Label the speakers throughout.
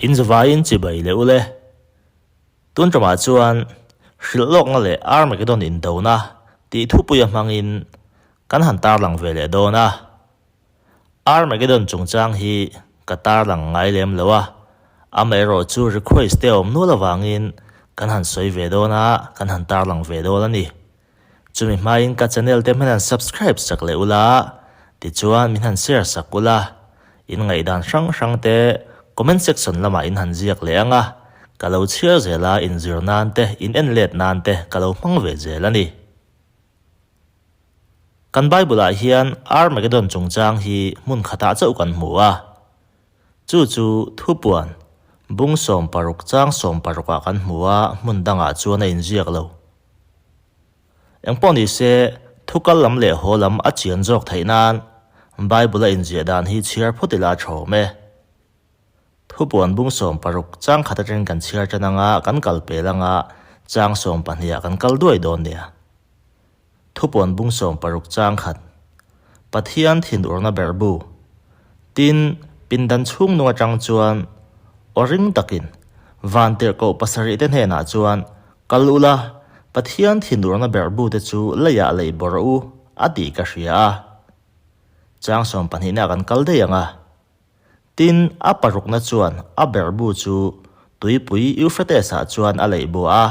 Speaker 1: In zavaiin chibai leh ule. Tun ṭamah chuan hrilh lawkna leh Armageddon indona tih thupuia hmangin kan han tarlang ve leh dawn a. Armageddon chungchang hi ka tarlang ngai lem lo a, amaherawh chu request te awm nual avangin kan han sawi ve dawn a, kan han tarlang ve dawn a ni. Chumi hmain ka channel te hman han subscribe sak leh ula, tichuan min han share sak ula, in ngaihdan hrang hrang te comment section lamah in han ziak leh ang a, ka lo chhiar zel a, inzir nan te, in en let nan te ka lo hmang ve zel a ni. Kan Bible-ah hian Armageddon chungchang hi hmun khatah chauh kan hmu a. Chu chu thupuan bung 16 chang 16 ah kan hmu a, hmun dangah chuan a inziak lo. Engpawh ni se, thu kal lam leh haw lam a chian zawk theih nan Bible-a inziah dan hi chhiar phawt ila a thawm e. Thupuan bung 16 chang khat atangin kan chhiar tan anga kan kal pel anga chang 12 ah kan kal duai dawn nia. Thupuan bung 16 chang khat Pathian thinurna berhbu Tin, pindan chhung nung atang chuan aw ring takin van tirhkoh pasarih te hnenah chuan kal ula Pathian thinurna berhbu te chu leiah lei bawrh u a tih ka hria a. Chang 12 na kan kal daih ang a. Tin, a parukna chuan a berhbu chu tuipui Euphrates-ah chuan a leih bua a.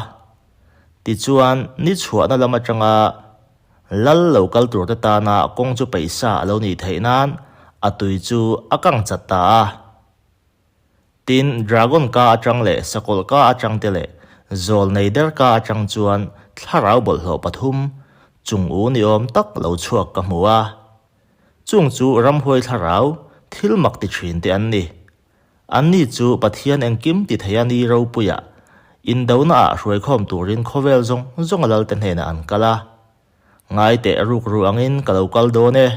Speaker 1: Tichuan, ni chhuahna lam atanga lal lo kal turte tana kawng chu peihsa a lo nih theih nan a tui chu a kang chat ta a. Tin, dragon ka atang leh sakawlh ka atang te leh zawl nei der ka atang chuan thlarau bawlhhlawh pathum chung u ni awm tak lo chhuak ka hmu a. Chung chu ramhuai thlarau thil mak ti thin te an ni. Anni chu Pathian engkim ti thei a ni ropuia indona ah hruaikhawm turin khawvel zawng zawng a lalte hnenah an kal a. Ngai teh ruk ru angin ka lo kal dawn e.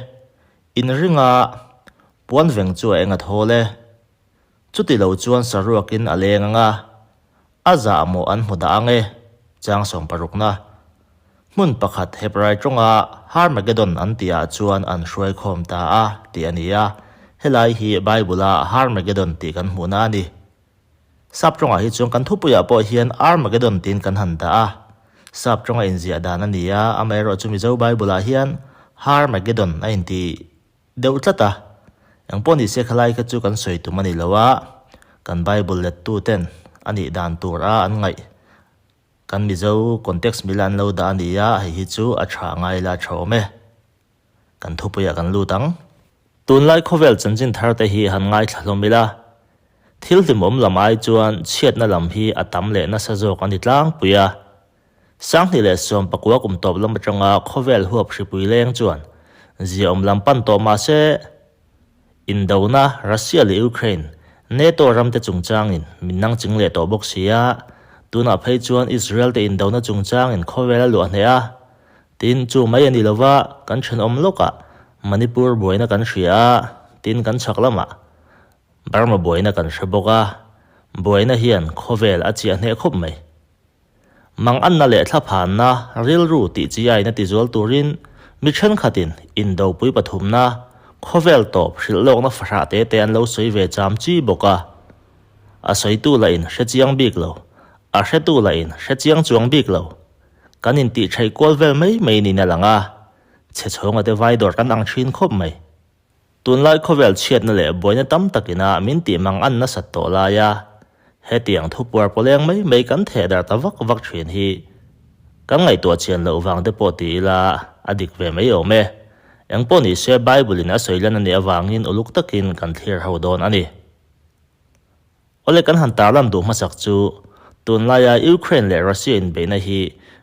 Speaker 1: In ringa puan veng chu a eng a thawl e. Chuti lo chuan saruakin a leng ang a. A zah maw an hmu dah ang e? Chang sawmparukna. Hmun pakhat Hebrai tawnga Harmagedon an tihah chuan an hruaikhawm ta a tih a ni a, helai hi Bible-a Harmagedon tih kan hmuhna a ni. Sap tawngah hi chuan kan thupuiah pawh hian Armageddon tiin kan han dah a, Sap tawnga inziah dan a ni a, amaherawhchu Mizo Bible-ah hian Harmagedon a inti Deuh tlat a, engpawh ni se khalai kha chu kan sawi tum a ni lo a, kan Bible lettu ten a nih dan tur a an ngaih kan Mizo context mila an lo dah a ni a, hei hi chu a tha ngai la tha awm e. Kan thupuiah kan lut ang. Tunlai khawvel chanchin thar te hi han ngaithla hlawm ila, thil hlimawm lam ai chuan chhiatna lam hi a tam leh nasa zawk a ni tlangpui a. 2019 kum tawp lam atanga khawvel huap hripui leng chuan ziaawm lam pan tawh mah se, indona Russia leh Ukraine, NATO ramte chungchangin min nang ching leh tawh bawk si a, tunah phei chuan Israel te indona chungchangin khawvel a luah hneh a, tin chu mai a ni lova kan thenawm lawkah Manipur buaina kan hria a, tin kan chhak lamah Burma buaina kan hre bawk a, buaina hian khawvel a chiah hneh khawp mai. Manganna leh thlaphanna rilru tih chi aina tizual turin mi thenkhatin indopui pathumna khawvel tawp hrilh lawkna fahrah te te an lo sawi ve cham chi bawk a. A sawitu lah in hre chiang bik lo, a hretu lah in hre chiang chuang bik lo. Kan intih theih kual vel mai mai niin a lang a, chhe chhawnga te vai dawr kan ang thin khawp mai. Tunlai khawvel chhiatna leh buaina tam takina min tih mang an nasat tawh laia hetiang thupuar pawleng mai mai kan theh darh ta vak vak thin hi kan ngaihtuah chian loh vang te pawh ti ila a dik ve mai awm e. Engpawh ni se Bible in a sawi lan a nih avangin uluk takin kan thlir ho dawn a ni. Awle kan han tarlan duh hmasak chu tunlaia Ukraine leh Russia inbeihna hi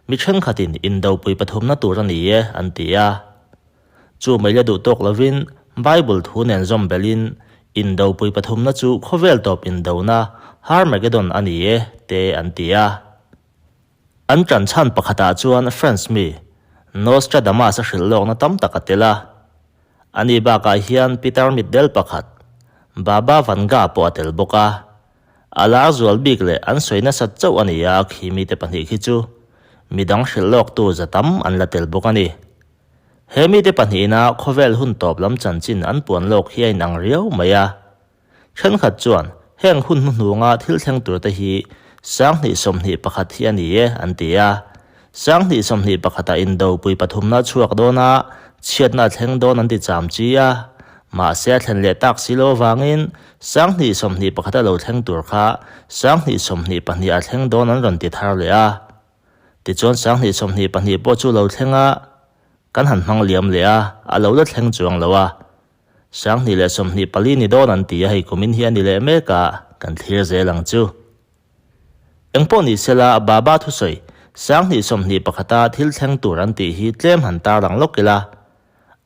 Speaker 1: mi thenkhatin indopui pathumna tur a ni e an ti a. Chu mai la duh tawk lovin Bible thu nen zawm belhin indopui pathumna chu khawvel tawp indona Harmageddon a ni e te an ti a. An ṭan chhan pakhatah chuan France mi Nostradamus a hrilh lawkna tam tak a tel a. Ani bakah hian Peter Mitdel pakhat, Baba Vanga pawh a tel bawk a. A lar zual bik leh an sawi nasat chauh a ni a, khi mite pahnih khi chu midang hrilh lawktu za tam an la tel bawk a ni. He mite pahnihina khawvel hun tawp lam chanchin an puan lawk hi a inang riau mai a. Thenkhat chuan. Heng hun hnuhnunga thil thleng turte hi 2021 hi a ni e, an ti a. 2021 ah indopui pathumna a chhuak dawn a, chhiatna a thleng dawn an ti cham chi a. Mahse a thlen leh tak si lo avangin 2021 a lo thleng tur kha 2022 a thleng dawn an rawn ti thar leh a. Tichuan 2022 pawh chu lo thleng a, kan han hmang liam leh a, a lo la thleng chuang lo a. 2024 ni dawn an ti a, hei kumin hi a ni leh mek a, kan thlir zel ang chu. Engpawh ni sela, Baba thusawi, 2021 a thil thleng tur an tih hi tlem han tarlang lawk ila.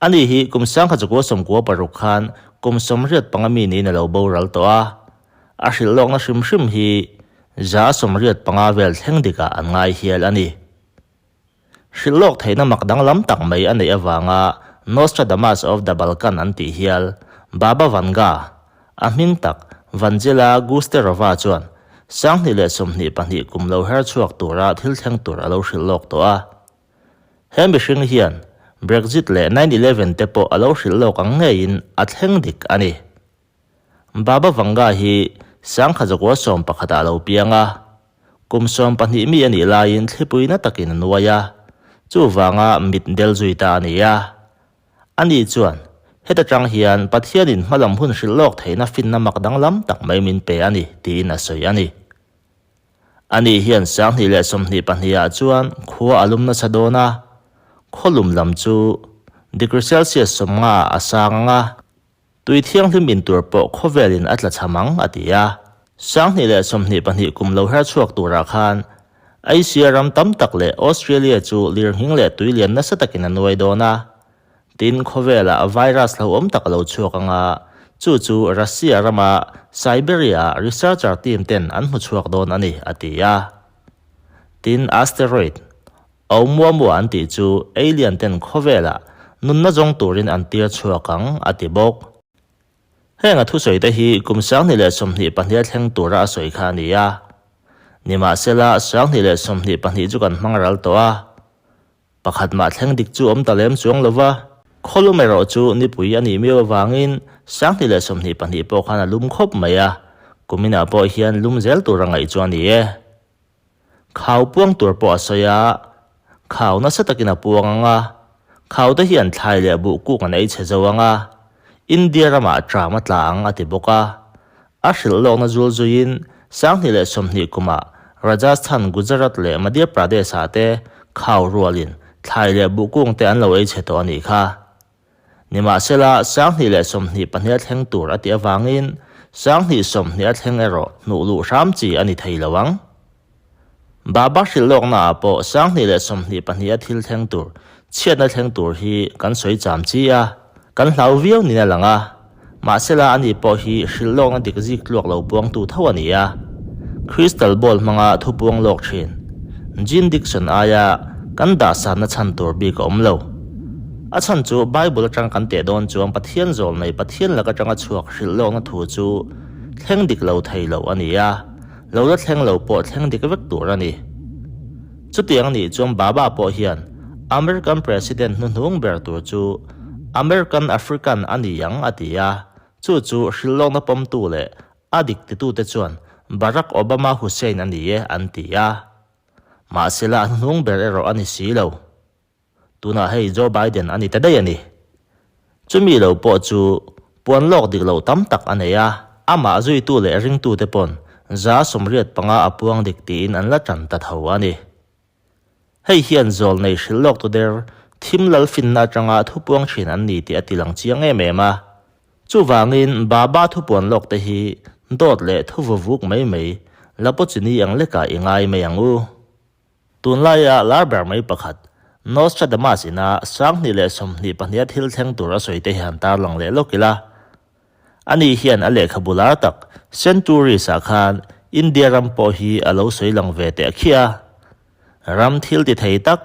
Speaker 1: Ani hi kum 1996 khan kum 85 mi niin a lo boral tawh a, a hrilh lawkna hrim hrim hi 85% vel thleng dikah an ngai hial a ni. Hrilh lawk theihna mak danglam tak mai a neih avanga Nostradamus of the Balkan an tih hial Baba Vanga, a hming tak Vanjela Gusterova chuan 2022 kum lo her chhuak tura thil thleng tur a lo hrilh lawk tawh a. He mihring hian Brexit leh 9/11 te pawh a lo hrilh lawk ang ngeiin a thleng dik a ni. Baba Vanga hi 1911 ah a lo piang a, kum 12 mi a nih laiin thlipui na takin a nuai a, chuvanga mit del zui ta a ni a. Ani chuan, Heta tang hian Pathianin hmalam hun hrilh lawk theihna finna mak danglam tak mai min pe a ni, tiin a sawi a ni. Ani hian 2022 ah chuan khua a lum nasa dawn a, khaw lum lam chu degree Celsius 50 ah a sang ang a, Tui thianghlim in tur pawh khawvelin a tla cham ang, a ti a. 2022 kum lo her chhuak turah khan Asia ram tam tak leh Australia chu lirnghing leh tui lian nasa takin a nuai dawn a. Tin, khawvelah virus hlauhawm tak a lo chhuak ang a, chu chu Russia rama Siberia-ah researcher team ten an hmu chhuak dawn a ni, a ti a. Tin, asteroid, Oumuamua an tih chu alien ten khawvelah nunna zawng turin an tir chhuak ang, a ti bawk. Heng a thusawi te hi kum 2022 a thleng tura a sawi kha a ni a. Nimahsela, 2022 chu kan hmang ral tawh a. Pakhat mah thleng dik chu awm ta lem chuang lo va. Khawlum erawh chu nipui a nih miau avangin 2022 pawh khan a lum khawp mai a, kuminah pawh hian lum zel tura ngaih chu a ni e. Khau puang tur pawh a sawi a, khau nasa takin a puang ang a, khau te hian thlai leh buh kuk an ei chhe zo ang a, India ramah tram a tla ang a ti bawk a. A hrilh lawkna zul zuiin 2020 kumah Rajasthan, Gujarat leh Madhya Pradesh-ah te khau rualin thlai leh buh kung te an lo ei chhe tawh a nih kha. Nimahsela, 2022 a thleng tur a tih avangin 2020 a thleng erawh hnuh luh hram chi a ni thei lo ang. Baba hrilh lawknaah pawh 2022 a thil thleng tur, chhiatna thleng tur hi kan sawi cham chi a, kan hlau viau niin a lang a. Mahsela, ani pawh hi hrilh lawkna dik zik tluak lo puangtu tho a ni a. Crystal ball hmanga thu puang lawk thin Jean Dixon aia kan dahsanna chhan tur bik a awm lo. A chhan chu Bible atang kan teh dawn chuan Pathian zawl nei Pathian lak atanga chhuak hrilh lawkna thu chu thleng dik lo thei lo a ni a, lo la thleng lo pawh thleng dik vek tur a ni. Chutiang anih chuan Baba pawh hian American President hnuhnung ber tur chu American African a ni ang a ti a, chu chu hrilh lawkna pawmtu leh a dik titute chuan Barack Obama Hussein a ni e an ti a. Mahsela a hnuhnung ber erawh a ni si lo. Tunah hei Joe Biden a ni ta daih a ni. Chumi lo pawh chu puan lawk dik loh tam tak a nei a, amah zuitu leh ringtute pawn 85% a puang dik tiin an la tan ta tho a ni. Hei hian zawl nei hrilh lawk tu der thim lal finna atanga thupuang thin an ni tih a tilang chiang em em a. Chuvangin Baba thupuan lawk te hi dawt leh thuvuvuk mai mai la pawh chini ang lekah i ngai mai ang u. Tunlaia lar ber mai pakhat, Nostradamus ina 2022 a thil thleng tur a sawi te hi han tarlang leh lawk ila. Ani hian a lehkhabu lar tak Centuries-ah khan India ram pawh hi a lo sawi lang ve teh khiah a. Ram thil ti thei tak,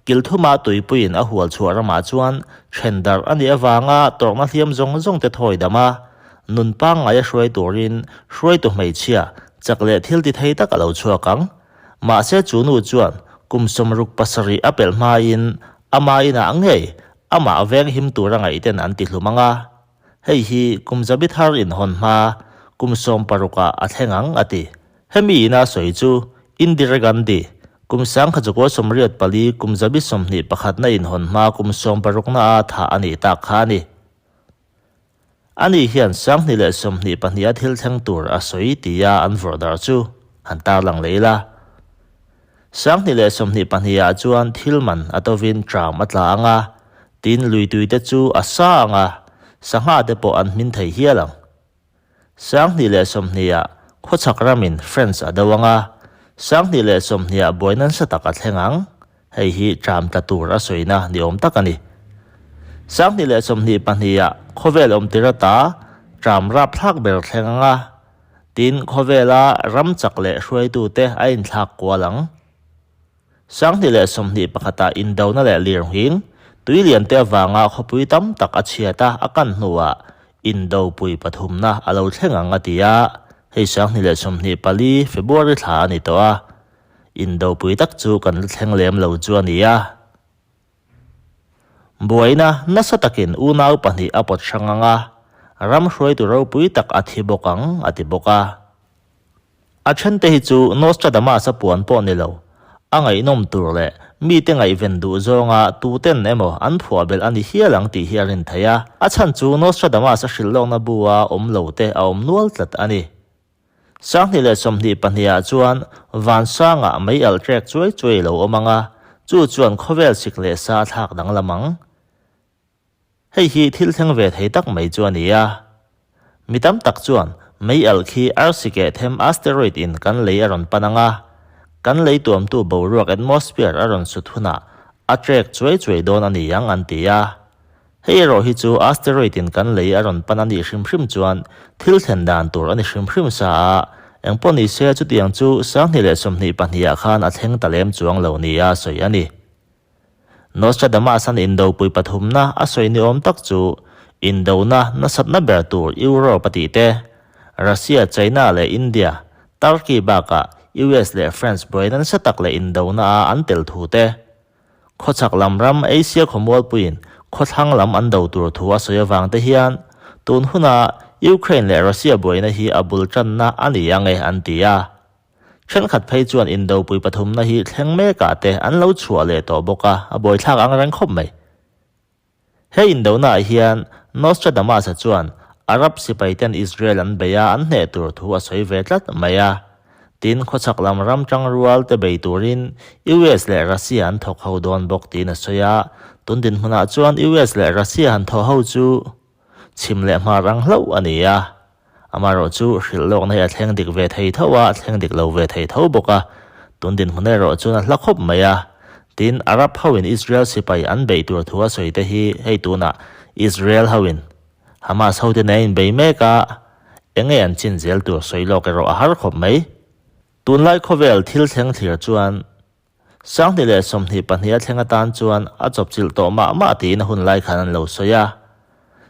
Speaker 1: kilthuma tuipuiin a hual chhuah ramah chuan then darh a nih avanga tawrhna hliam zawng zawng te thawi dam a, nun pangngai a hruai turin hruaitu hmeichhia chak leh thil ti thei tak a lo chhuak ang. Mahse chu nu chuan kum 67 a pelh hmain ama inah ngei amah veng him tura ngaihten an ti hlum ang a. Hei hi kum zabi thar inhawn hma kum 60 ah a thleng ang a ti. Hemi ina sawi chu Indira Gandhi, kum 1984 kum 21 na inhawn hma kum 60 na a thah a nih tak kha a ni. Ani hian 2022 a thil thleng tur a sawi tia an vawrh darh chu han tarlang leh ila. 2022 ah chuan thil man a tovin tram a tla ang a, tin lui tui te chu a sa ang a, sangha te pawh an hmin thei hial ang. 2020 ah khawchhak ramin France a do ang a, 2020 ah buai nasa tak a thleng ang. Hei hi tram tla tur a sawina ni awm tak a ni. 2022 ah khawvel awm tir ata tram rapthlak ber thleng ang a, tin khawvela ram chak leh hruaitute a inthlak kual ang. 2021 ah indona leh lirnghing, tui lian te avanga khawpui tam tak a chhiat a a kan hnuah indopui pathumna a lo thleng ang a ti a, hei 2024 February thla a ni tawh a. Indopui tak chu kan la thleng lem lo chu a ni a. Buaina nasa takin unau pahnih a pawt hrang ang a, ram hruaitu ropui tak a thi bawk ang, a ti bawk a. A thente hi chu Nostradamus-a puan pawh ni lo, a ngaihnawm tur leh mite ngaihven duh zawnga tuten emaw an phuah belh a ni hial ang tih hi a rin theih a. A chhan chu Nostradamus-a hrilhlawkna bu-a awm lo te a awm nual tlat a ni. 2022 ah chuan Vansangah mei alh trek chuai chuai lo awm ang a, chu chuan khawvel sik leh sa a thlak danglam ang. Hei hi thil thleng ve thei tak mai chu a ni a. Mi tam tak chuan mei alh khi arsi keh them asteroid in kan lei a rawn pan ang a, kan lei tuamtu boruak atmosphere a rawn sut hunah a trek chuai chuai dawn a ni ang an ti a. Hei erawh hi chu asteroid in kan lei a rawn pan a nih hrim hrim chuan thil thlen dan tur a ni hrim hrim sa a, engpawh ni se chutiang chu 2022 ah khan a thleng ta lem chuang lo nia sawi a ni. Nostradamus-a'n indopui pathumna a sawi ni awm tak chu indona nasatna ber tur Europe a tih te, Russia, China leh India, Turkey bakah US leh France buaina nasa tak leh indona a an tel thu te, Khawchhak lam ram Asia khawmualpuiin khawthlang lam an do tur thu a sawi avang te hian tun huna Ukraine leh Russia buaina hi a bul tanna a ni ang e an ti a. Thenkhat phei chuan indopui pathumna hi thleng mekah te an lo chhuah leh tawh bawk a, a buaithlak ang reng khawp mai. He indonaah hian Nostradamus-a chuan Arab sipaiten Israel an bei a, an hneh tur thu a sawi ve tlat mai a. Tin, khawchhak lam ram tangrual te bei turin US leh Russia an thawk ho dawn bawk tiin a sawi a. Tun dinhmunah chuan US leh Russia han thawh ho chu chhim leh hmar ang hlauh a ni a. Amaherawh chu hrilh lawkna hi a thleng dik ve thei tho a, a thleng dik lo ve thei tho bawk a. Tun dinhmun erawh chuan a hla khawp mai a. Tin, Arab hoin Israel sipai an beih tur thu a sawi te hi hei tunah Israel hoin Hamas hote nen a inbei mek a, eng nge an chin zel tur sawi lawk erawh a har khawp mai. Tunlai khawvel thil thleng thlir chuan 2022 a thleng atan chuan a chawpchilh tawh mah mah tiin a hun lai khan an lo sawi a.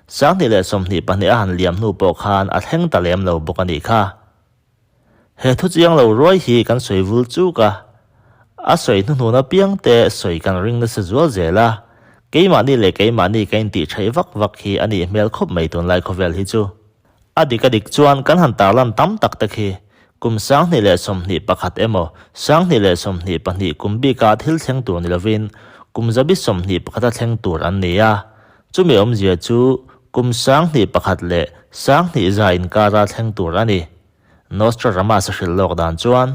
Speaker 1: 2022 a han liam hnu pawh khan a thleng ta lem lo bawk a nih kha. He thu chiang lo ruai hi kan sawi vul chuk a, a sawi hnuhnun apiang te sawi kan ring nasa zual zel a, keimahni leh keimahni ka intih theih vak vak hi a nih hmel khawp mai tunlai khawvel hi chu. A dik a dik chuan kan han tarlan tam tak te khi kum 2021 emaw 2022 kum bika thil thleng tur ni lovin kum 21 a thleng tur an ni a, chumi awmzia chu kum 2001 leh 2100 inkara thleng tur a ni. Nostradamus a hrilh lawk dan chuan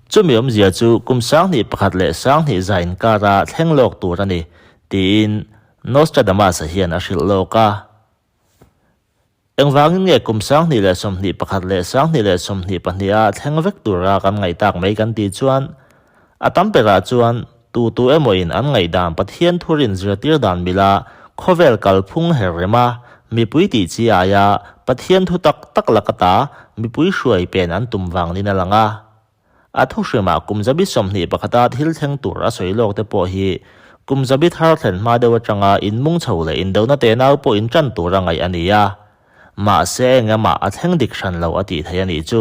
Speaker 1: chumi awmzia chu kum 2001 leh 2100 inkara thleng lawk tur a ni tiin Nostradamus-a hian a hrilh lawk a. Engvangin nge kum 2021 leh 2022 a thleng vek tura kan ngaih tak mai kan tih chuan a tam berah chuan tu tu emawin an ngaihdan Pathian thurin zirtir dan mila khawvel kalphung her rema mipui tih chi aia Pathian thu tak tak laka ta mipui hruai pen an tum vang niin a lang a. A thuhrimah kum 21 a thil thleng tur a sawi lawk te pawh hi kum zabi thar thlen hma deuh atanga inmung chho leh indona tenau pawh intan tur a ngaih a ni a, mahse engemaw a thleng dik hran lo a tih theih a nih chu.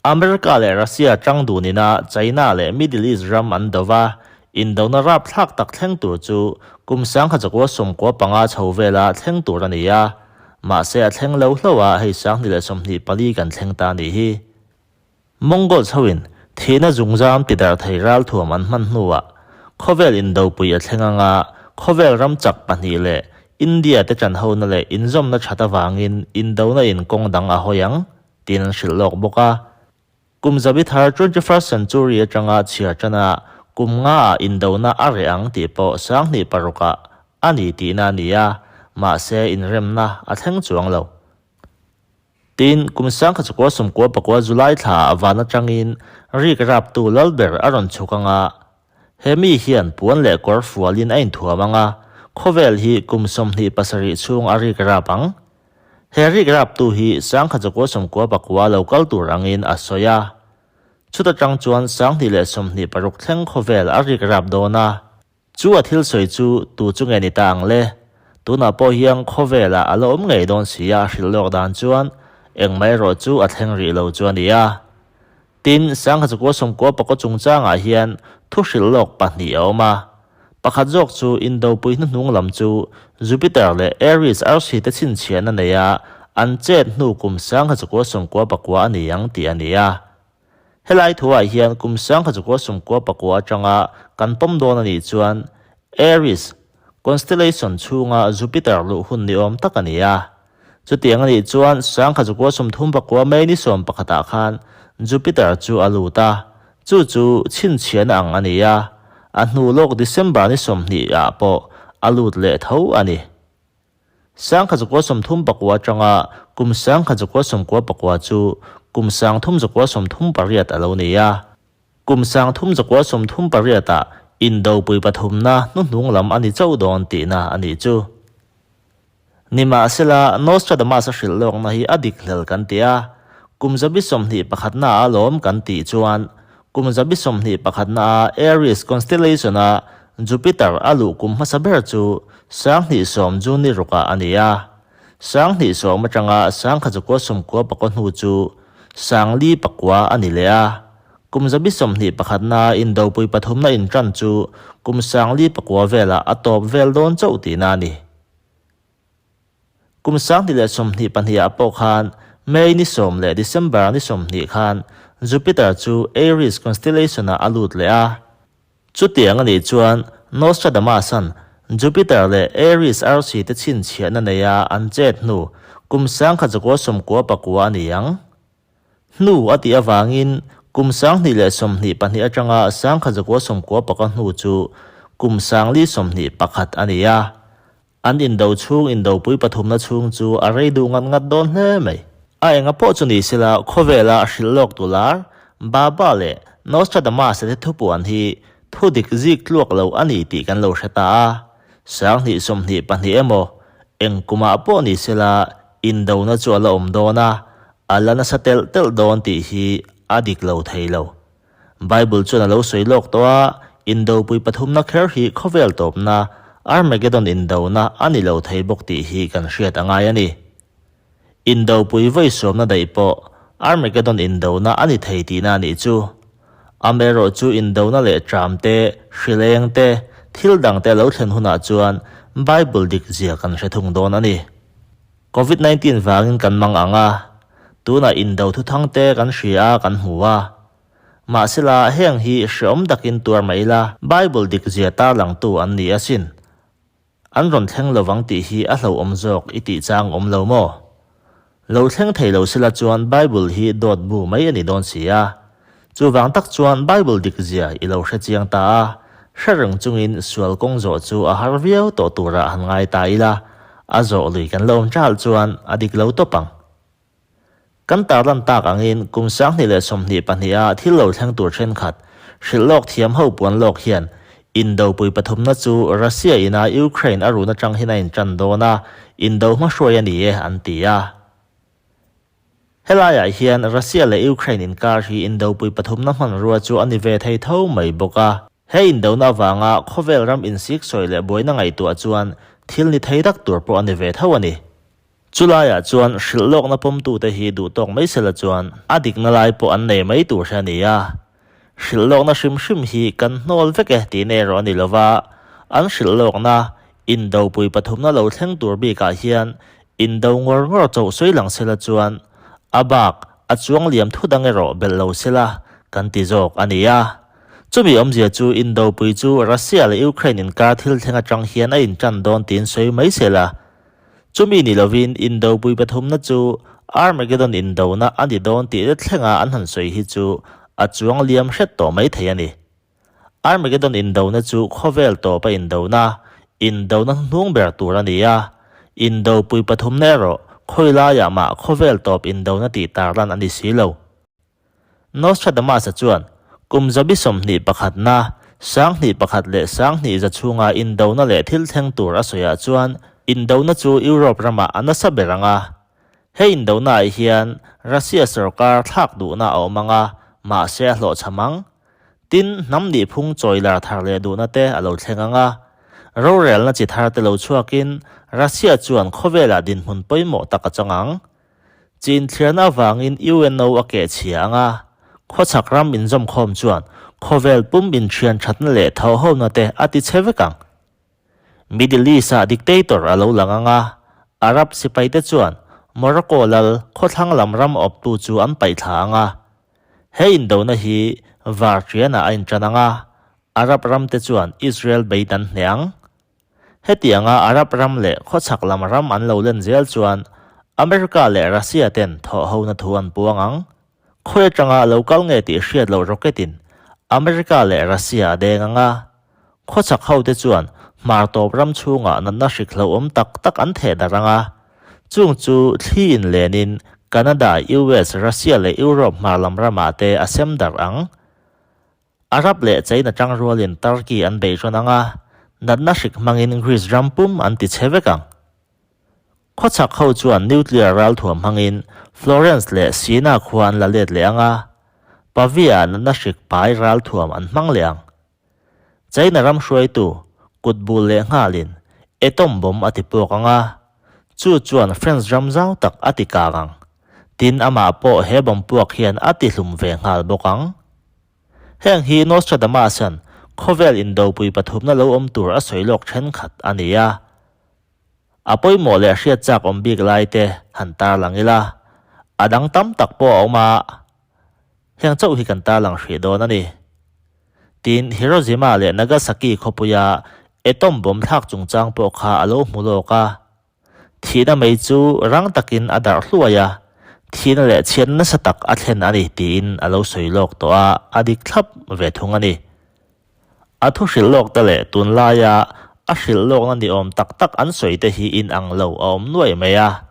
Speaker 1: America leh Russia tang dun ina China leh Middle East ram an do va, indona rapthlak tak thleng tur chu kum 1995 chho vela thleng tur a ni a. Mahse a thleng lo hlauh a, hei 2024 kan thleng ta a nih hi. Mongols hoin thihna zungzam tidarh thei ralthuam an hman hnuah khawvel indopui a thleng anga khawvel ram chak pahnih leh India te ṭanhona leh inzawmna ṭhat avangin indona in kawng dang a hawi ang tiin an hrilh lawk bawk a. Kum zabi thar 21st century atanga chhiar ṭana kum ngaah indona a reh ang tih pawh 2006 ah a ni tihna a ni a, mahse inremna a thleng chuang lo. Tin, kum 1999 July thlaah van atangin rik raptu Lalber a rawn chhuk ang a, he mi hian puan leh kawr fualin a inthuam ang a, khawvel hi kum 27 chhung a rik rap ang. He rik raptu hi 1999 lo kal tur angin a sawi a. Chuta tang chuan 2026 thleng khawvel a rik rap dawn a. Chu a thil sawi chu tu chu nge ni ta ang le? Tunah pawh hian khawvelah a la awm ngei dawn si a, a hrilh lawk dan chuan engmah erawh chu a thleng rih lo chu a ni a. Tin, 1999 chungchangah hian thu hrilh lawk pahnih a awm a. Pakhat zawk chu Indopui hnuhnung lam chu Jupiter leh Aries arsi te chhinchhiahna neia an chet hnu kum 1999 a ni ang tih a ni a. Helai thuah hian kum 1999 atanga kan pawm dawn a nih chuan Aries constellation chhunga Jupiter luh hun ni awm tak a ni a. Chutiang a nih chuan 1939 May ni 11 ah khan Jupiter chu a lut a, chu chu chhinchhiahna ang a ni a, a hnu lawk December ni 20 ah pawh a lut leh tho a ni. 1934 atanga kum 1999 chu kum 3338 a lo ni a. Kum 3338 ah Indopui pathumna hnuhnung lam a ni chauh dawn tihna a nih chu. Nimahsela, Nostradamus-a hrilh lawkna hi a dik hlel kan ti a, kum zabi 21 na a lawm kan tih chuan kum zabi 21 na a Aries constellation-a Jupiter a luh kum hmasa ber chu 2010 June ni rukah a ni a. 2010 atanga 1999 hnu chu 4009 a ni leh a. Kum zabi 21 na Indopui pathumna inṭan chu kum 4009 velah a tawp vel dawn chauh tihna a ni. Kum 2022 ah pawh khan May ni 10 leh December ni 20 khan Jupiter chu Aries constellation ah a lut leh a. Chutiang a nih chuan Nostradamus-a'n Jupiter leh Aries arsi te chhinchhiahna neia an chet hnu kum 1999 a ni ang. Hnu a tih avangin kum 2022 atanga 1999 hnu chu kum 4021 a ni a. An indo chhung indopui pathumna chhung chu a rei duh ngat ngat dawn hle mai. A enga pawh chu ni sela khawvela hrilh lawk tu lar Baba leh Nostradamus-a te thupuan hi thu dik zik tluak lo a ni tih kan lo hre ta a. 2022 emaw eng kumah pawh ni sela indona chu a la awm dawn a, a la nasa telh telh dawn tih hi a dik lo thei lo. Bible chuan a lo sawi lawk tawh a, Indopui pathumna kher hi khawvel tawpna, Armageddon indona a ni lo thei bawk tih hi kan hriat a ngai a ni. Indopui vawi sawmna daih pawh Armageddon indona a ni thei tihna a nih chu. Amaherawh chu indona leh ṭam te, hrileng te, thil dang te a lo thlen hunah chuan Bible dik zia kan hre thung dawn a ni. Covid 19 vangin kan mang ang a, tunah indo thuthang te kan hria a kan hmu a. Mahsela heng hi hreawm takin tuar mai ila, Bible dik zia tarlangtu an ni asin. An rawn thleng lovang tih hi a hlauhawm zawk i tih chang awm lo maw? Lo thleng thei lo sela chuan Bible hi dawt bu mai a ni dawn si a. Chuvang tak chuan Bible dik zia i lo hre chiang ta a, hre reng chungin sual kawng zawh chu a har viau tawh turah han ngai ta ila, A zawh lui kan lo awm ṭalh chuan a dik lo tawp ang. Kan tarlan tak angin kum 2022 a thil lo thleng tur ṭhenkhat hrilh lawk thiam ho puan lawk hian Indopui pathumna chu Russia ina Ukraine a run aṭang hian a inṭan dawn a, indo hmahruai a ni e an ti a. Helaiah hian Russia leh Ukraine inkar hi Indopui pathumna hmanrua chu a ni ve thei tho mai bawk a. He indona avanga khawvel ram insiksawi leh buaina ngaihtuah chuan thil ni thei tak tur pawh a ni ve tho a ni. Chulaiah chuan hrilh lawkna pawmtute hi duhtawk mai sela chuan a dikna lai pawh an nei mai tur hi a ni a. Hrilh lawkna hrim hrim hi kan hnawl vek e tih na erawh a ni lova, an hrilh lawkna Indopui pathumna lo thleng tur bikah hian. Indo ngawr ngawr chauh sawi lang sela chuan a bak a chuang liam thu dang erawh belh lo sela kan ti zawk a ni a. Chumi awmzia chu Indopui chu Russia leh Ukraine inkar thil thleng atang hian a intan dawn tiin sawi mai sela. Chumi ni lovin Indopui pathumna chu Armageddon indona a ni dawn tih te thlenga an han sawi hi chu a chuang liam hret tawh mai thei a ni. Armageddon indona chu khawvel tawpa indona, indona hnuhnung ber tur a ni a. Indopui pathumna erawh khawi laiah mah khawvel tawp indona tih tarlan a ni si lo. Nostradamus-a chuan kum zabi 21na, 1001 leh 1100 chhunga indona leh thil thleng tur a sawiah chuan indona chu Europe ramah a nasa ber ang a. He indonaah hian Russia sorkar thlak duhna a awm ang a, mahse a hlawhchham ang. Tin, hnam nihphung chawi lar thar leh duhna te a lo thleng ang a. Rorelna chi thar te lo chhuakin Russia chuan khawvelah dinhmun pawimawh tak a chang ang. Chin thliarna avangin UNO a keh chhia ang a, khawchhak ram inzawmkhawm chuan khawvel pum inthian thatna leh thawhhona te a ti chhe vek ang. Middle East-ah dictator a lo lang ang a, Arab sipaite chuan Morocco lal khawthlang lam ram awptu chu an paihthla ang a. He indona hi varṭianah a inṭan ang a, Arab ramte chuan Israel beit an hneh ang. Hetianga Arab ram leh khawchhak lam ram an lo len zel chuan America leh Russia ten thawhhona thu an puang ang. Khawi atanga lo kal nge tih hriat loh rocket in America leh Russia a deng ang a. Khawchhak ho te chuan hmar tawp ram chhungah natna hrik hlauhawm tak tak an theh darh ang a. Chung chu thli in len in Canada, US, Russia leh Europe hmar lam ramah te a sem darh ang. Arab leh China tang rualin Turkey an beih rawn ang a, natna hrik hmangin Greece ram pum an ti chhe vek ang. Khawchhak ho chuan nuclear ralthuam hmangin Florence leh Siena khua an la let leh ang a, Pavia natna hrik pai ralthuam an hmang leh ang. China ram hruaitu kut bul leh nghalin atom bomb a ti puak ang a, chu chuan France ram zau tak a ti kang ang. Tin amah pawh he bomb puak hian a ti hlum ve nghal bawk ang. Heng hi Nostradamus-a'n khawvel indopui pathumna lo awm tur a sawi lawk thenkhat a ni a. A pawimawh leh hriat chak awm bik lai te han tarlang ila, a dang tam tak pawh a awm a, heng chauh hi kan tarlang hrih dawn a ni. Tin, Hiroshima leh Nagasaki khawpuia atom bomb thlak chungchang pawh kha a lo hmu lawk a. Thihna mai chu rang takin a darh hluai a, thihna leh chhiatna nasa tak a thlen a ni tiin a lo sawi lawk tawh a, a dik thlap ve thung a ni. A thu hrilh lawk te leh tunlaia a hrilh lawkna ni awm tak tak an sawi te hi inang lo a awm nuaih mai a.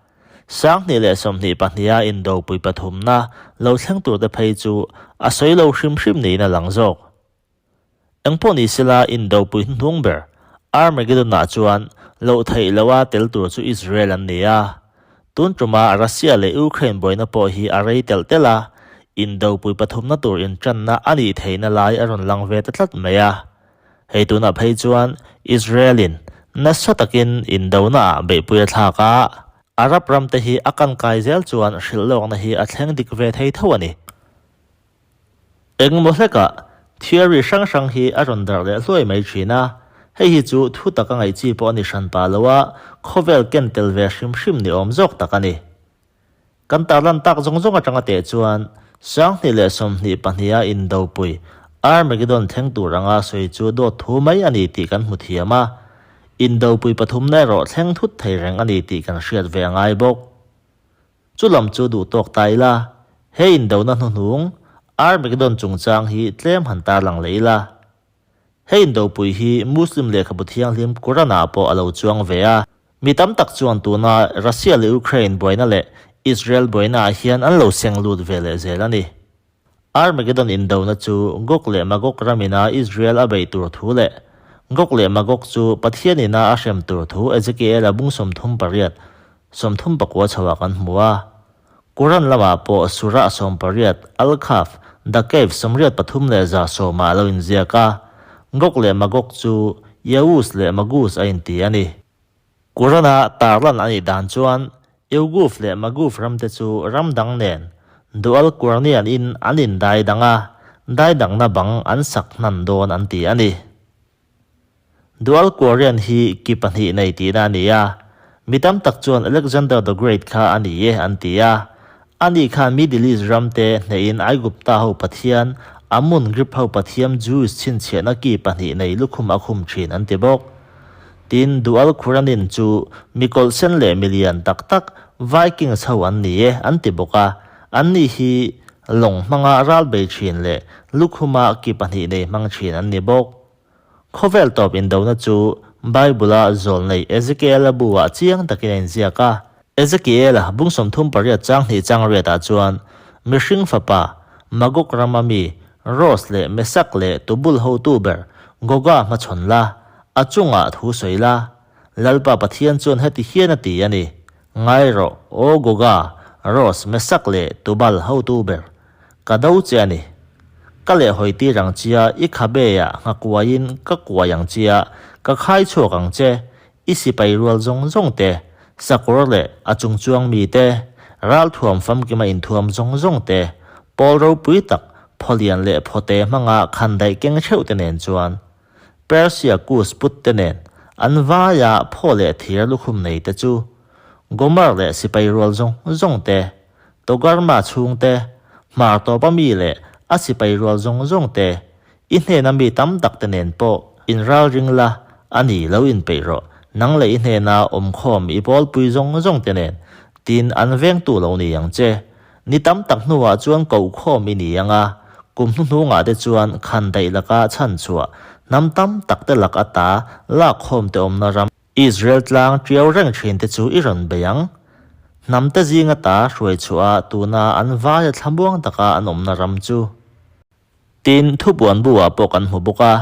Speaker 1: 2022 a indopui pathumna lo thleng tur te phei chu a sawi lo hrim hrim niin a lang zawk. Engpawh ni sela indopui hnuhnung ber Armageddon-ah chuan loh theih loha tel tur chu Israel an ni a. Tun tuma Russia leh Ukraine buaina pawh hi a rei telh telh a, indopui pathumna tur intanna a nih theihna lai a rawn lang ve ta tlat mai a. Hei tunah phei chuan Israel-in nasa takin indonaah beihpui a thlak a, Arab ramte hi a kankai zel chuan hrilhlawkna hi a thleng dik ve thei tho a ni. Engmaw hlekah theory hrang hrang hi a rawn darh leh hluai mai thin a, hei hi chu thu taka ngaih chi pawh a ni hran pah lo a, khawvel ken tel ve hrim hrim ni awm zawk tak a ni. Kan tarlan tak zawng zawng atanga teh chuan 2022 a indopui Armageddon thleng tur anga sawi chu dawt thu mai a ni tih kan hmu thiam a, indopui pathumna erawh thleng thut thei reng a ni tih kan hriat ve a ngai bawk. Chu lam chu duh tawk ta ila, he indona hnuhnung Armageddon chungchang hi tlem han tarlang leh ila. He indopui hi Muslim lehkhabu thianghlim Quran-ah pawh a lo chuang ve a. Mi tam tak chuan tuna Russia leh Ukraine buaina leh Israel buainaah hian an lo seng lut ve leh zel a ni. Armageddon indona chu Gog leh Magog ramina Israel a beih tur thu leh Gog leh Magog chu Pathian ina a hrem tur thu Ezekiel-a bung 38, 39 chhoah kan hmu a. Quran lamah pawh Surah 18, Al-Kahf, The Cave, 83 leh 110 ah a lo inziak a. Gog leh Magog chu Yaus leh Magus a inti a ni. Quran-a tarlan a nih dan chuan Euguf leh Maguf ramte chu ram dang nen Dual Qurnian in an indai dang a, dai dangna bang an sak hnan dawn an ti a ni. Dual Qurnian hi ki pahnih nei tihna a ni a, Mi tam tak chuan Alexander the Great kha a ni e an ti a. Ani khan Middle East ram te hnehin Aigupta ho pathian, Amun Grip ho pathiam Zeus chhinchhiahna ki pahnih nei lukhum a khum thin an ti bawk. Tin, Dual Khuranin chu mi kawlhsen leh mi lian tak tak Vikings ho an ni e an ti bawk a, anni hi lawng hmanga ral bei thin leh lukhuma ki pahnih nei hmang thin an ni bawk. Khawvel tawp indona chu Bible-a zawlnei Ezekiel-a bu-ah chiang takin a inziak a. Ezekiel-a bung 38 chang hnih chang riatah chuan mihring fapa Magog rama mi Ros leh Mesak leh Tubul hotu ber Goga hmachhawn la, a chungah thu sawi la. Lalpa Pathian chuan heti hian a ti a ni, Ngai rawh, aw Goga, Ros, Mesak leh Tubal hotu ber, ka do che a ni. Ka lehhawi tir ang chia, i khabeah nghakuaiin ka kuai ang chia, ka khai chhuak ang che, i sipai rual zawng zawng te, sakawr leh a chungchuang mi te, ralthuam famkima inthuam zawng zawng te, pawl ropui tak phawlian leh phawte hmanga khandaih keng theuh te nen chuan Persia Kus put te nen an vaia phaw leh thir lukhum nei te chu Gomer leh sipai rual zawng zawng te, Togarma chhung te, hmar tawpa mi leh a sipai rual zawng zawng te, i hnena mi tam tak te nen pawh inralring la a ni lo inpeih rawh, nang leh i hnena awmkhawm i pawlpui zawng zawng te nen, tin an vengtu lo ni ang che. Ni tam tak hnuah chuan kohkhawm i ni ang a, kum hnuhnungah te chuan khandaih laka chhanchhuah, hnam tam tak te lak ata lakkhawm te awmna ram Israel tlang tiau reng thin te chu i rawn bei ang. Hnam te zing ata hruai chhuah a tuna an vaia thlamuang taka an awmna ram chu. Tin, thupuan bu-ah pawh kan hmu bawk a,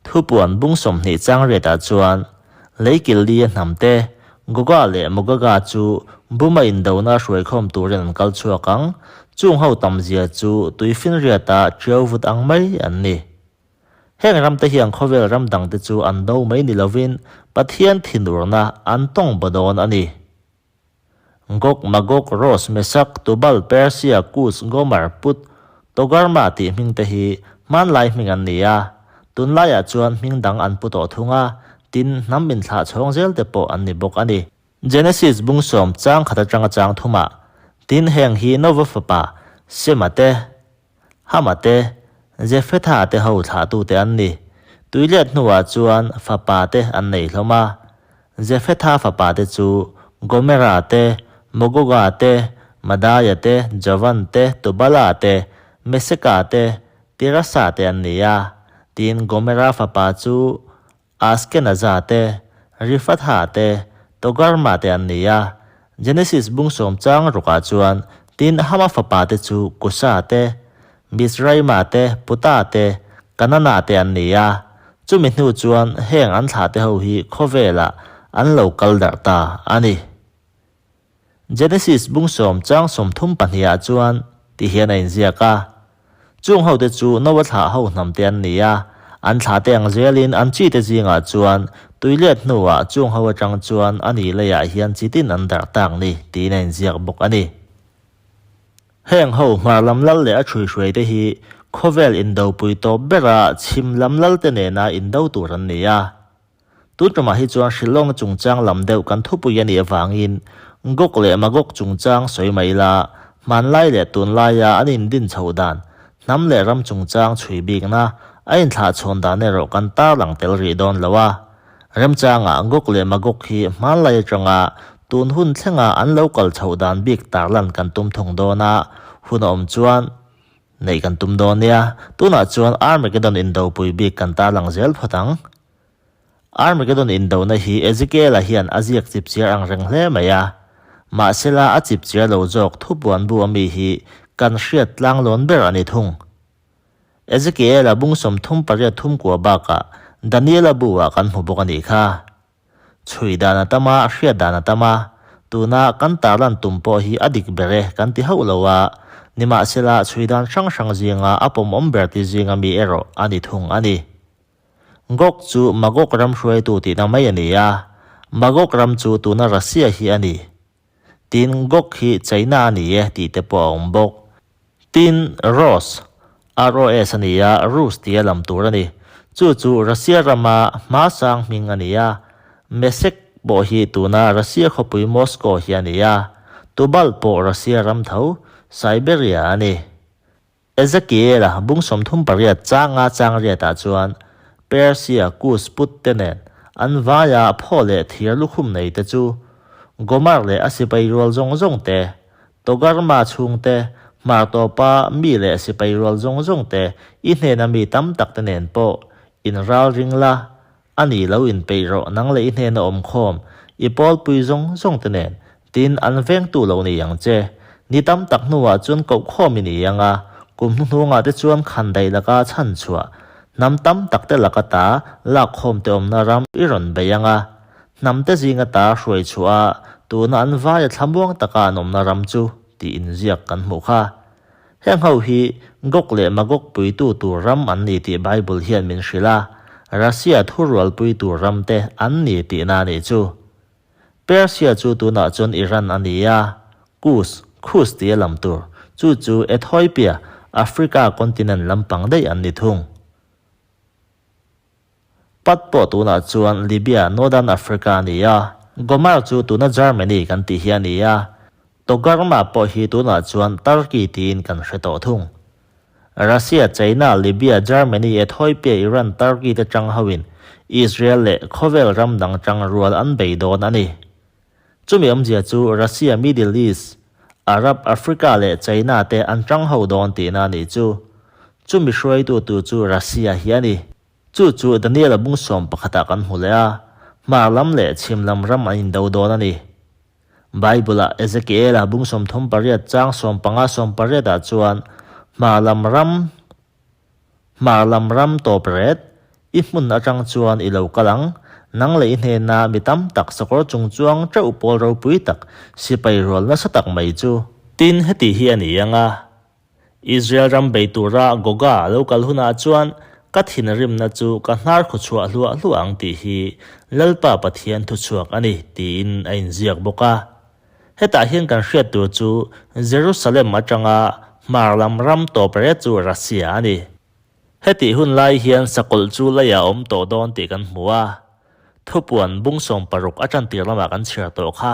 Speaker 1: thupuan bung 20 chang riatah chuan Leikilli-a hnam te, Goga leh Mogaga chu Buma indona hruaikhawm turin an kal chhuak ang, chung ho tamzia chu tuifinriata tiau vut ang mai an ni. Heng ramte hian khawvel ram dangte chu an do mai ni lovin Pathian thinurna an tawng baw dawn a ni. Gog, Magog, Ros, Mesak, Tubal, Persia, Kus, Gomer, Put, Togarma tih hmingte hi hmanlai hming an ni a, tunlaiah chuan hming dang an pu tawh thung a, tin hnam inthlah chhawng zelte pawh an ni bawk a ni. Genesis bung sawm chang khat atanga chang thumah, tin heng hi Nova fapa Sema te, Hama te, Jefetha te ho thlahtute an ni. Tuilet hnuah chuan fapa te an nei hlawm a. Jefetha fapa te chu Gomera te, Mogoga te, Madaia te, Javan te, Tubala te, Meseka te, Tirasa te an ni a. Tin, Gomera fapa chu Askenaza te, Rifatha te, Togarma te an ni a. Genesis bung sawm chang rukah chuan tin Hama fapa te chu Kusa te, Mizraima te, Puta te, Kanana te an ni a. Chumi hnu chuan heng an thlah te ho hi khawvelah an lo kal darh ta a ni. Genesis bung sawm chang 32 ah chuan ti hian a inziak a, Chung hote chu Noa thlah ho hnam te an ni a, an thlah te ang zelin an chi te zingah chuan tuilet hnuah chung ho atang chuan a ni leiah hian chi tin an darh tak ni tiin a inziak bawk a ni. Heng ho hmar lam lal leh a ṭhuihruai te hi khawvel indopui tawp bera chhim lam lal te nena indo tur an ni a. Tun tumah hi chuan Shillong chungchang lam deuh kan thupui a nih avangin Gog leh Magog chungchang sawi mai ila, hmanlai leh tunlaia an indin chhoh dan, hnam leh ram chungchang chhui bikna a inthlahchhawn dan erawh kan tarlang tel rih dawn lo a. Remchangah Gog leh Magog hi hmanlai atanga tun hun thlenga an lo kal chhoh dan bik tarlan kan tum thung dawn a, hun a awm chuan neih kan tum dawn nia. Tunah chuan Armageddon indopui bik kan tarlang zel phawt ang. Armageddon indona hi Ezekiel-a hian a ziak chipchiar ang reng hle mai a. Mahsela a chipchiar lo zawk thupuan bu ami hi kan hriat tlanglawn ber a ni thung. Ezekiel-a bung 38 thum kua bakah Daniel-a bu-ah kan hmu bawk a nih kha. Chhui dan a tam a, hriat dan a tam a, tuna kan tarlan tum pawh hi a dik ber e kan ti hauh lo a, nimahsela chhui dan hrang hrang zinga a pawmawm ber ti zinga mi erawh a ni thung a ni. Gog chu Magog ram hruaitu tihna mai a ni a, Magog ram chu tuna Russia hi a ni. Tin, Gog hi China a ni e tih te pawh a awm bawk. Tin, Ros, ROS a ni a, Rus tia lam tur a ni. Chu chu Russia rama hma sang hming a ni a, Mesek. pawh hi tuna Russia khawpui Moscow hi a ni a, Tubal pawh Russia ram tho, Siberia a ni. Ezekiela bung 38 changa chang riatah chuan Persia Kus put te nen an vaia phaw leh thir lukhum nei te chu Gomer leh a sipai rual zawng zawng te, Togarma chhung te, hmar tawpa mi leh sipai rual zawng zawng te i hnena mi tam tak te nen pawh inralring la, A ni lo inpeih rawh nang leh i hnena awm khawm, i pawlpui zawng zawng te nen, tin an vengtu lo ni ang che. Ni tam tak hnuah chuan koh khawm i ni ang a, kum hnuhnungah te chuan khan daih laka chhan chhuah, hnam tam tak te laka ta lak khawm te awmna ram i rawn bei ang a. Hnam te zinga ta hruai chhuah a, tuna an vaia thlamuang taka an awmna ram chu tih inziak kan hmuh kha. Heng ho hi Gog leh Magog puitu tur ram an ni tih Bible hian min hrilh a, Russia thurualpui tur ram te an ni tihna a nih chu. Persia chu tunah chuan Iran a ni a, Kus, Khus tia lam tur, chu chu Ethiopia, Africa continent lampang daih an ni thung. Pat pawh tunah chuan Libya, Northern Africa a ni a, Gomer chu tuna Germany kan tih hi a ni a, Togarma pawh hi tunah chuan Turkey tiin kan hre tawh thung. Russia, China, Libya, Germany, Ethiopia, Iran, Turkey te tang hoin Israel leh khawvel ram dang tang rual an bei dawn a ni. Chumi awmzia chu Russia, Middle East, Arab, Africa leh China te an tang ho dawn tihna a nih chu. Chumi hruaitu tur chu Russia hi a ni. Chu chu Daniel-a bung sawm pakhatah kan hmu leh a, hmar lam leh chhim lam ram an indo dawn a ni. Bible-ah Ezekiel-a bung 38 chang 15 18-ah chuan hmar lam ram hmar lam ram tawp ret, i hmun atang chuan i lo kal ang, nang leh i hnena mi tam tak sakawr chung chuang teuh pawl ropui tak sipai rual nasa tak mai chu. Tin, heti hi a ni ang a, Israel ram bei tura Goga a lo kal hunah chuan ka thinrimna chu ka hnar khawchhuah hluah hluah ang tih hi Lalpa Pathian thuchhuak a ni tiin a inziak bawk a. Hetah hian kan hriat tur chu Jerusalem atanga hmar lam ram tawp ret chu Russia a ni. Hetih hun lai hian sakawlh chu leiah a awm tawh dawn tih kan hmu a. Thupuan bung 16 a tantir lamah kan chhiar tawh kha.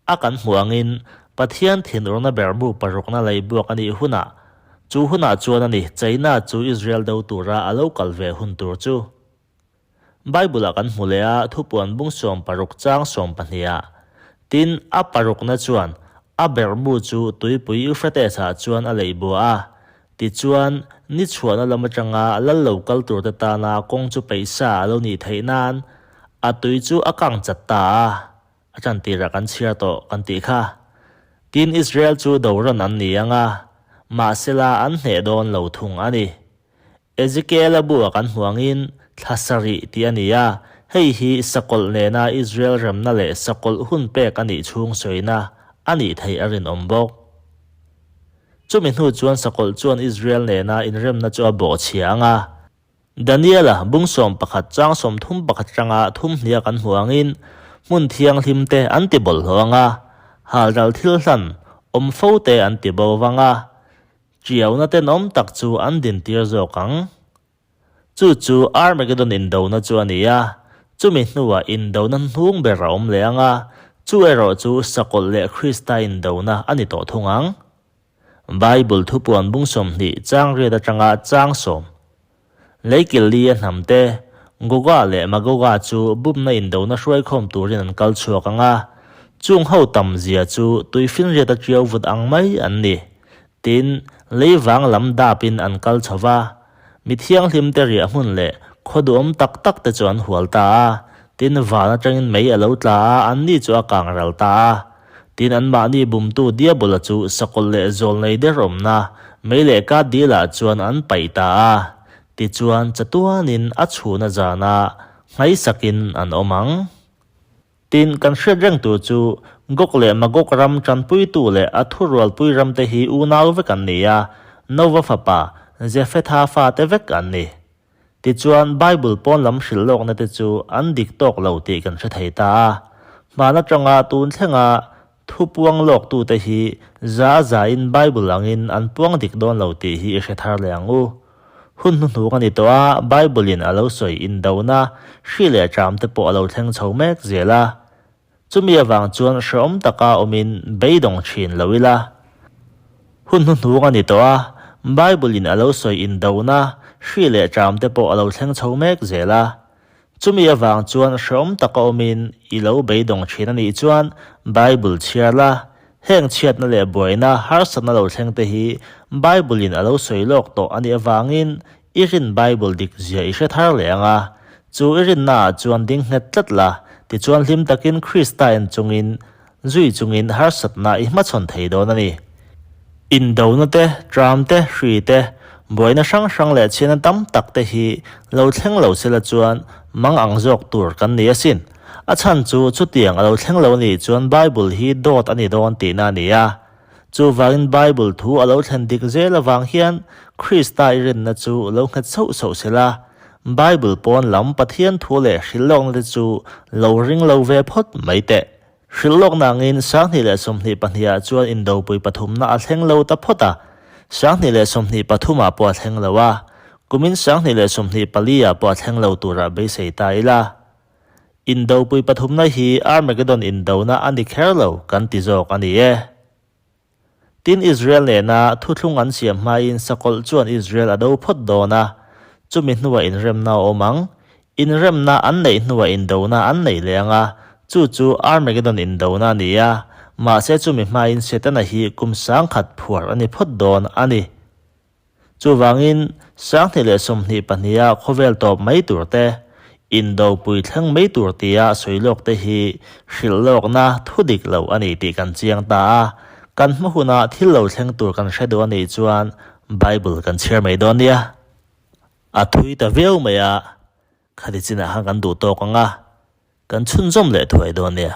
Speaker 1: A kan hmuh angin, Pathian thinurna berhmu parukna lei buak a nih hunah, chu hunah chuan a ni China chu Israel do tura a lo kal ve hun tur chu. Bible-ah kan hmu leh a, thupuan bung 16 chang 12 ah. Tin, a parukna chuan a berhmu chu tuipui Euphrates-ah chuan a lei bua a, tichuan, ni chhuahna lam atanga lal lo kal turte tana kawng chu peih sa a lo nih theih nan a tui chu a kang chat ta a. A ṭantirah kan chhiar tawh kan tih kha. Tin, Israel chu do rawn an ni ang a, mahsela an hneh dawn lo thung a ni. Ezekiel-a bu-a kan hmuh angin thla sarih tih a ni a, hei hi sakawlh nena Israel remna leh sakawlh hun pek a nih chhung sawina a nih theih a rinawm bawk. Chumi hnu chuan sakawlh chuan Israel nena inremna chu a bawhchhia ang a, Daniela bung 11 chang 31 atanga thum hnia kan hmuh angin hmun thianghlim te an ti bawlhhlawh ang a, halral thil hlan awm fo te an ti bo vang a, chiauna tenawm tak chu an dintir zawk ang. Chu chu Armageddon indona chu a ni a, chumi hnuah indona hnung ber a awm leh ang a, chu erawh chu Sakawlh leh Krista indona a ni tawh thung ang. Bible thupuan bung 20 chang riat atanga chang 10. Leikil li a hnam te, Goga leh Magoga chu bumna indona hruaikhawm turin an kal chhuak ang a, chung ho tam zia chu tuifinriat a tiau vut ang mai an ni. Tin, lei vang lam dapin an kal chho va, mi thianghlim te riah hmun leh khaw duhawm tak tak te chu an hual ta a, tin van atangin mei a lo tla a, anni chu a kang ral ta a. Tin, anmahni bumtu Diabola chu sakawlh leh zawl nei der awmna mei leh ka dilah chuan an paih ta a, tichuan chatuanin a chhuna zana nghaisakin an awm ang. Tin, kan hriat reng tur chu Gog leh Magog ram tanpuitu leh a thurualpui ramte hi unau vek an ni a, Nova fapa Jefetha fate vek an ni. Tichuan, Bible pawn lam hrilh lawkna te chu an dik tawk lo tih kan hre thei ta a. Hman atanga tun thlenga thu puang lawktute hi za a zain Bible angin an puang dik dawn lo tih hi i hre thar leh ang u. Hun hnuhnung a ni tawh a, Bible-in a lo sawi indona, hri leh ṭam te pawh a lo thleng chho mek zel a. Chumi avang chuan hrehawm taka awmin beidawng thin lo ila. Hun hnuhnung a ni tawh a, Bible-in a lo sawi indona, hri leh ṭam te pawh a lo thleng chho mek zel a. Chumi avang chuan hrehawm taka awmin i lo beidawng thin a nih chuan Bible chhiar la, heng chhiatna leh buaina harsatna lo thleng te hi Bible-in a lo sawi lawk tawh a nih avangin I rin Bible dik zia i hre thar leh ang a, chu i rinnaah chuan ding nghet tlat la, tichuan hlim takin Krista en chungin, zui chungin harsatna i hmachhawn thei dawn a ni. Indona te, tram te, hri te, buaina hrang hrang leh chhiatna tam tak te hi lo thleng lo sela chuan mang ang zawk tur kan ni asin. A chhan chu chutiang a lo thleng lo nih chuan Bible hi dawt a ni dawn tihna a ni a. Chuvangin Bible thu a lo thlen dik zel avang hian Krista i rinna chu lo nghet sauh sauh se la, Bible pawn lam Pathian thu leh hrilhlawkna te chu lo ring lo ve phawt mai teh. Hrilhlawkna angin 2022 ah chuan indopui pathumna a thleng lo ta phawt a, 2023 ah pawh a thleng lo a, kumin 2024 ah pawh a thleng lo turah beisei ta ila. Indopui pathumna hi Armageddon indona a ni kher lo kan ti zawk a ni e. Tin Israel nena thuthlung an siam hmain sakawlh chuan Israel a do phawt dawn a, chumi hnuah inremna a awm ang. Inremna an neih hnuah indona an nei leh ang a, chu chu Armageddon indona a ni a, mahse chumi hmain Setana hi kum sangkhat phuar a ni phawt dawn a ni. Chuvangin, 2022 a khawvel tawp mai tur te, indopui thleng mai tur tia sawi lawk te hi hrilh lawkna thu dik lo a ni tih kan chiang ta a, kan hma huna thil lo thleng tur kan hre duh a nih chuan Bible kan chhiar mai dawn nia. A thui ta viau mai a, khati chinah khan kan duh tawk ang a, kan chhunzawm leh thuai dawn nia.